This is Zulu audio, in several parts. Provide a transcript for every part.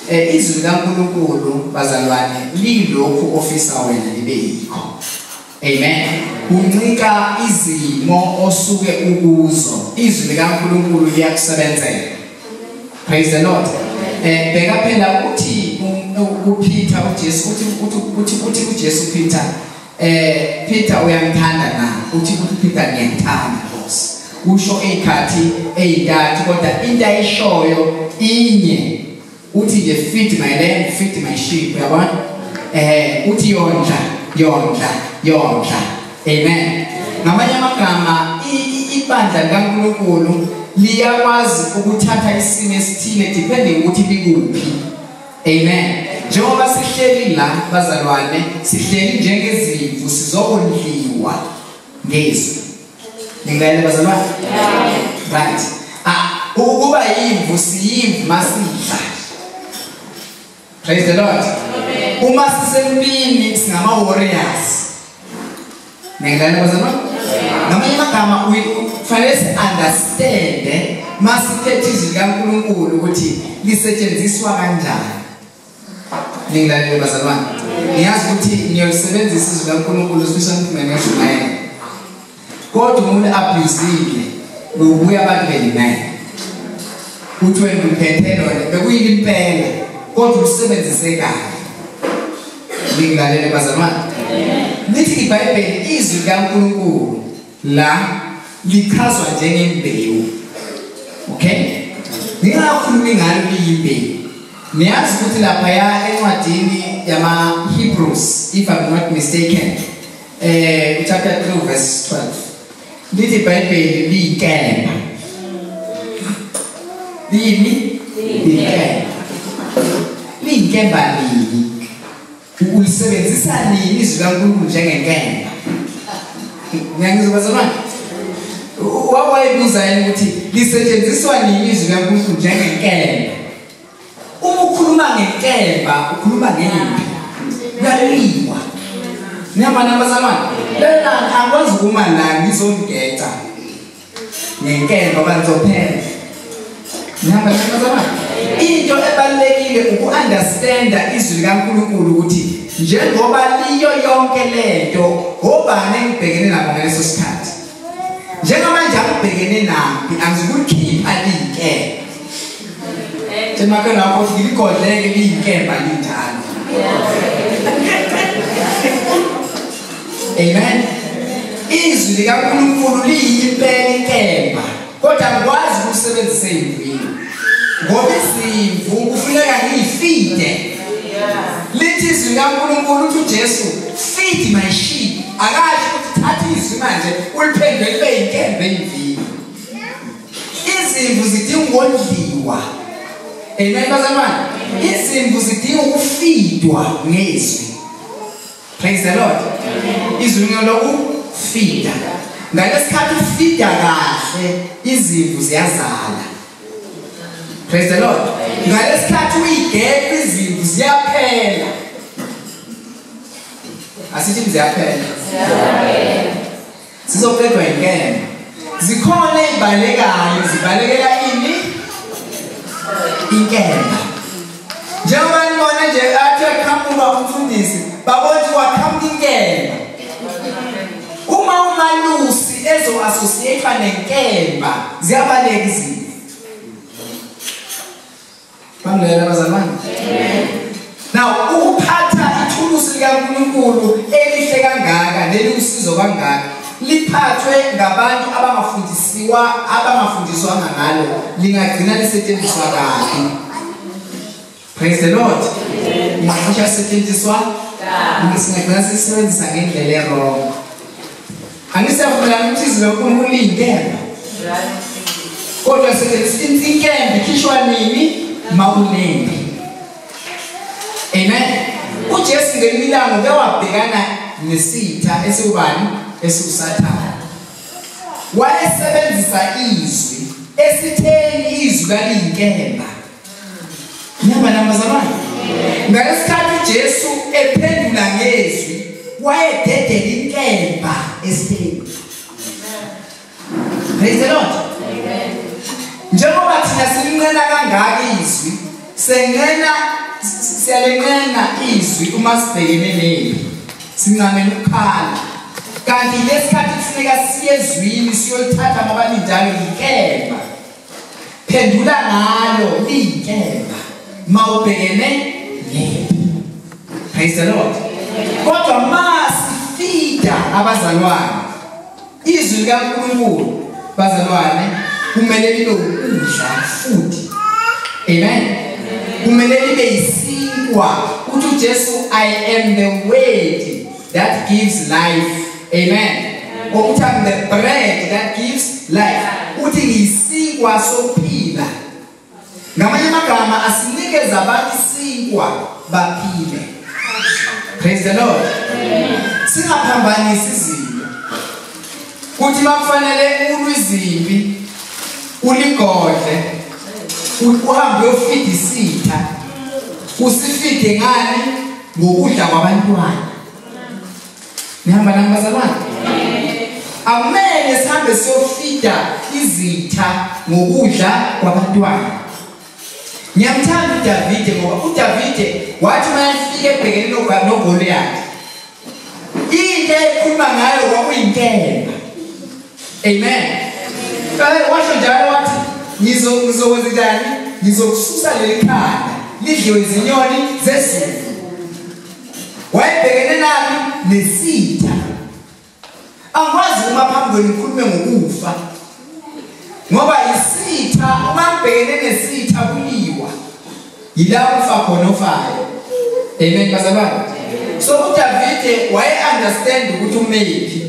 Izwi likaNkulunkulu bazalwane lilokhu ofisa wena libe yikho. Amen. Uncika izimo osuke ukuzo, izwi likaNkulunkulu liyakusebenzela. Praise the Lord. Bheka phela uthi uPeter, uJesu uthi uJesu Peter, Peter uyangithanda na? Uthi Peter ngiyakuthanda Nkosi. Usho ikhathi eyintathu kodwa into ayishoyo inye. Uthi nje feed my lamb, feed my sheep, uyabona? Uthi yondla, yondla, yondla. Amen. Ngamanye amagama ibandla likaNkulunkulu liyakwazi ukuthatha isimo esithile depending ukuthi likuphi. Amen. Njengoba sihleli la bazalwane, sihleli njengezimvu sizokondliwa ngezwi. Ningayele bazalwane? Right. Ukuba yimvu siyimvu masidla. Praise the Lord. Amen. Uma sisempini singama warriors. Ningayele bazalwane? Ngamanye amagama kufanele si understand masiphethe izwi likaNkulunkulu ukuthi lisetshenziswa kanjani. Ningilalele bazalwane. Ngiyazi ukuthi niyolisebenzisa izwi likaNkulunkulu sifisa niphume ngeshumayela. Kodwa umuntu abusile ubuya abantu belimele. Uthi wena uphethe lona bekuyini impela kodwa usebenzise kahle. Ningilalele bazalwane. Lithi iBhayibheli izwi likaNkulunkulu la lichazwa njengembewu. Okay? Ningakhulumi ngalo liyimbewu. Niyazi ukuthi lapha ya encwadini yama Hebrews, if I'm not mistaken, chapter 3 verse 12. Lithi iBhayibheli liyinkemba. Liyini? Liyinkemba. Liyinkemba nini? Ulisebenzisa nini izwi likaNkulunkulu njengenkemba? Ngiyangizwa bazalwane? Wawayibuza yena ukuthi lisetshenziswa nini izwi likaNkulunkulu njengenkemba? Uma ukhuluma ngenkemba ukhuluma ngempi. Kuyaliwa. Niyabona bazalwane? Lena akwazi ukuma la ngizongeca ngenkemba bangizophela. Niyabona bazalwane? Into ebalulekile uku-understanda izwi likaNkulunkulu ukuthi njengoba liyo yonke lento obani engibhekene nabo ngaleso sikhathi. Njengamanje angibhekene nampi angizukukhipha liyinkemba. Njengoba nakho ngiligodleke liyinkemba linjalo. Amen. Izwi likaNkulunkulu liyimpela inkemba kodwa angikwazi ukusebenzisa imvini. Ngoba izimvu kufuneka ngiyifide. Lithi izwi likaNkulunkulu uthi uJesu feed my sheep. Akasho ukuthi thatha izwi manje uliphendule libe inkemba emvini. Izimvu zidinga ukondliwa. Amen bazalwane. Izimvu zidinga ukufidwa ngezwi. Praise the Lord. Izwi ngelokufida. Ngalesikhathi ufida kahle izimvu ziyazala. Praise the Lord. Ngalesikhathi uyigeqa izimvu ziyaphela. Asithi ziyaphela. Sizoqedwa inkemba. Zikhona ezibalekayo, zibalekela ini? Inkemba. Njengoba nibona nje athi aqhamuka umfundisi, babona ukuthi waqhamuka inkemba. Uma umalusi ezo associate nenkemba, ziyabaleka izimvu. Bamlela bazalwane. Now ukuphatha ithulusi likaNkulunkulu elihle kangaka neliwusizo kangaka liphathwe ngabantu abangafundisiwa abangafundiswanga ngalo lingagcina lisetshenziswa kabi. Praise the Lord. Lingagcina lisetshenziswa kabi. Singagcina sisebenzisa ngendlela errong. Angisavumelani ukuthi izwi likaNkulunkulu liyinkemba. Kodwa setshenziswa inkemba ikhishwa nini? Mawunempi. Amen. uJesu ngelinye ilanga bewabhekana nesitha esiwubani? EsiwuSathane. Wayesebenzisa izwi esitheni izwi laliyinkemba. Niyabona bazalwane? Ngalesikhathi uJesu ephendula ngezwi wayededela inkemba esitheni. Praise the Lord. Amen. Njengoba thina silinqena kangaka izwi, Sengena siyalenqena izwi uma sibhekene nempi. Sincamela ukukhala. Kanti lesikhathi kufuneka siye ezwini siyolithatha ngoba linjalo inkemba. Phendula ngalo liyinkemba mawubhekene nempi. Praise the Lord. Kodwa masifida abazalwane izwi likaNkulunkulu bazalwane kumele libe ukudla futhi. Amen. Kumele libe isinkwa. Uthi uJesu, I am the word that gives life. Amen. Ukuthi I'm the bread that gives life. Uthi ngiyisinkwa sokuphila. Ngamanye amagama asinikeza abantu isinkwa baphile. Praise the Lord. Singaphambanisi izinto. Kuthi makufanele ulwe izimpi uligodle uhambe uyofida isitha usifide ngani ngokudla kwabantwana. Nihamba nami bazalwane? Akumele sihambe siyofida izitha ngokudla kwabantwana. Ngiyamthanda uDavide ngoba uDavide wathi mayefika ebhekene noGoliath into ekhuluma ngayo kwakuyinkemba. Amen. Washo njalo wathi ngizokwenza njani? Ngizokususa leli khanda lidliwe izinyoni zezulu. Wayebhekene nami nesitha. Angikwazi uma phambi kwenu ngikhulume ngokufa ngoba isitha uma ngibhekene nesitha kuliwa yila ufa khona ofayo. Amen bazalwane. So uDavide waye understand ukuthi umephi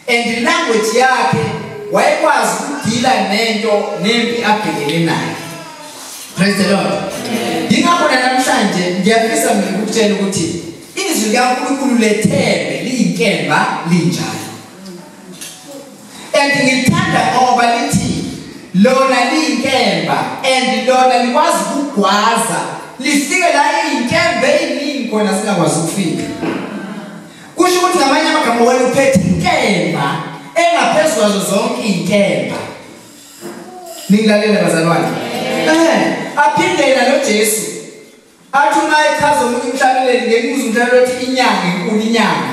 and language yakhe wayekwazi ukudila nento nempi abhekene nayo. Praise the Lord. Yingakho namhlanje ngiyafisa mina ukutshela ukuthi izwi likaNkulunkulu lethembe liyinkemba linjalo. And ngilithanda ngoba lithi lona liyinkemba and lona likwazi ukugwaza lifike la iyinkemba eyiningi khona singakwazi ukufika. Kusho ukuthi ngamanye amagama wena uphethe inkemba engaphezulu kwazo zonke inkemba. Ningilalele bazalwane. Aphinde yena lo Jesu athi uma echaza umuntu umhlabeleli ngeke umhlabeleli othi inyanga inkulu inyanga.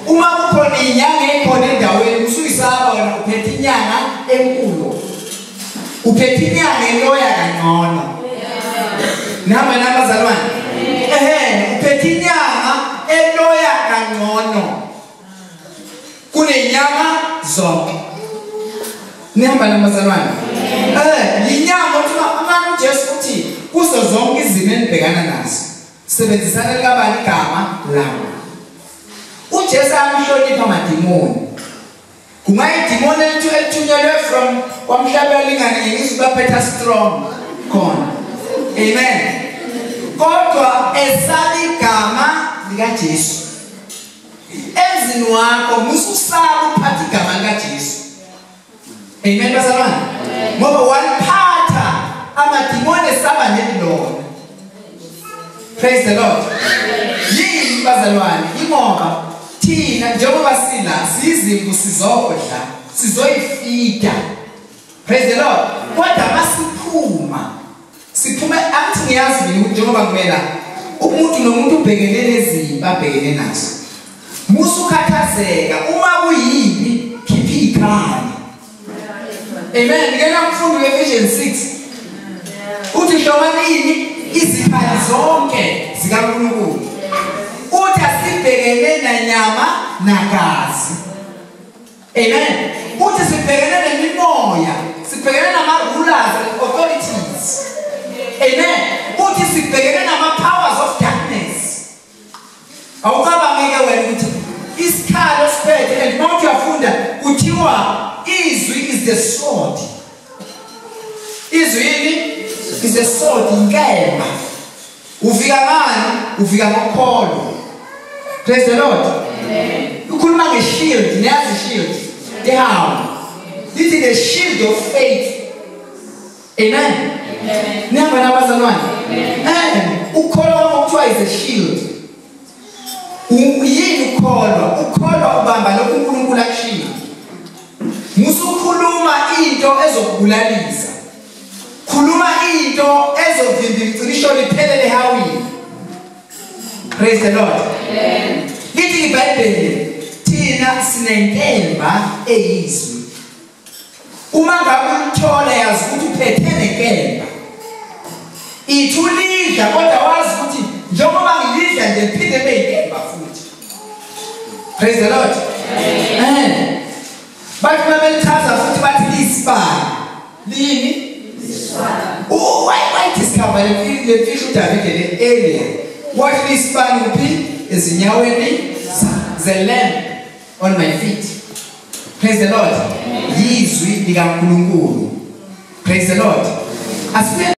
Uma kukhona inyanga ekhona endaweni usuyisaba wena uphethe inyanga enkulu. Uphethe inyanga eloya kangcono. Nihamba nami bazalwane? Uphethe inyanga eloya kangcono kunenyanga zonke. Nihamba nami bazalwane? Inyanga uthi uma uJesu uthi kuzo zonke izimo enibhekana nazo sebenzisana likabani igama lami. uJesu amhlonipha amadimoni. Kungayidimoni elithunyelwe from kwamhlaba lingane ngizibaphetha strong khona. Amen. Kodwa esaba igama likaJesu. Emzini wakho mususaba uphatha igama likaJesu. Amen bazalwane. Ngoba waliphatha amadimoni esaba nelilona. Praise the Lord. Yini bazalwane? Ingoba thina njengoba sila sizimvu sizodla sizoyifida. Praise the Lord. Kodwa masiphuma siphume angithi ngiyazi mina njengoba ngimela umuntu nomuntu ubhekene nezimpi abhekene nazo. Musukhathazeka uma kuyimpi khipha ikhali. Amen. Ngena kumfundo we-Ephesians 6 uthi hlomanini izikhali zonke zikaNkulunkulu. Uthi asibhekene nanyama nagazi. Amen. Uthi sibhekene nemimoya, sibhekene nama-rulers and authorities. Amen. Uthi sibhekene nama-powers of darkness. Awucabangeke wena ukuthi isikhali osiphethe and uma uyafunda kuthiwa izwi is the sword. Izwi yini? Is the sword, inkemba. Ufika ngani? Ufika ngokholo. Praise the Lord. Amen. Ukhuluma nge-shield, niyazi shield. Ihawu. Lithi the shield of faith. Amen. Amen. Nihamba nabazalwane. Amen. Ukholo kwakuthiwa is a shield. Yini ukholwa? Ukholwa ubamba lokhu uNkulunkulu akushiwo. Musukhuluma into ezokubulalisa. Khuluma into ezovimba imicilisho liphelele ehawini. Praise the Lord. Amen. Lithi iBhayibheli thina sinenkemba eyizwi. Uma ngabe ulithola yazi ukuthi uphethe nenkemba. Ithi ulidla kodwa wazi ukuthi njengoba ngilidla nje phinde ibe yinkemba futhi. Praise the Lord. Amen. Bathi mabelithatha futhi bathi lisibani. Lini? Lisibani. Why discover le mfihlo uDavide le earlier? What lisibani kuphi? Ezinyaweni the lamp on my feet. Praise the Lord. Yizwi likaNkulunkulu. Praise the Lord. Asibuye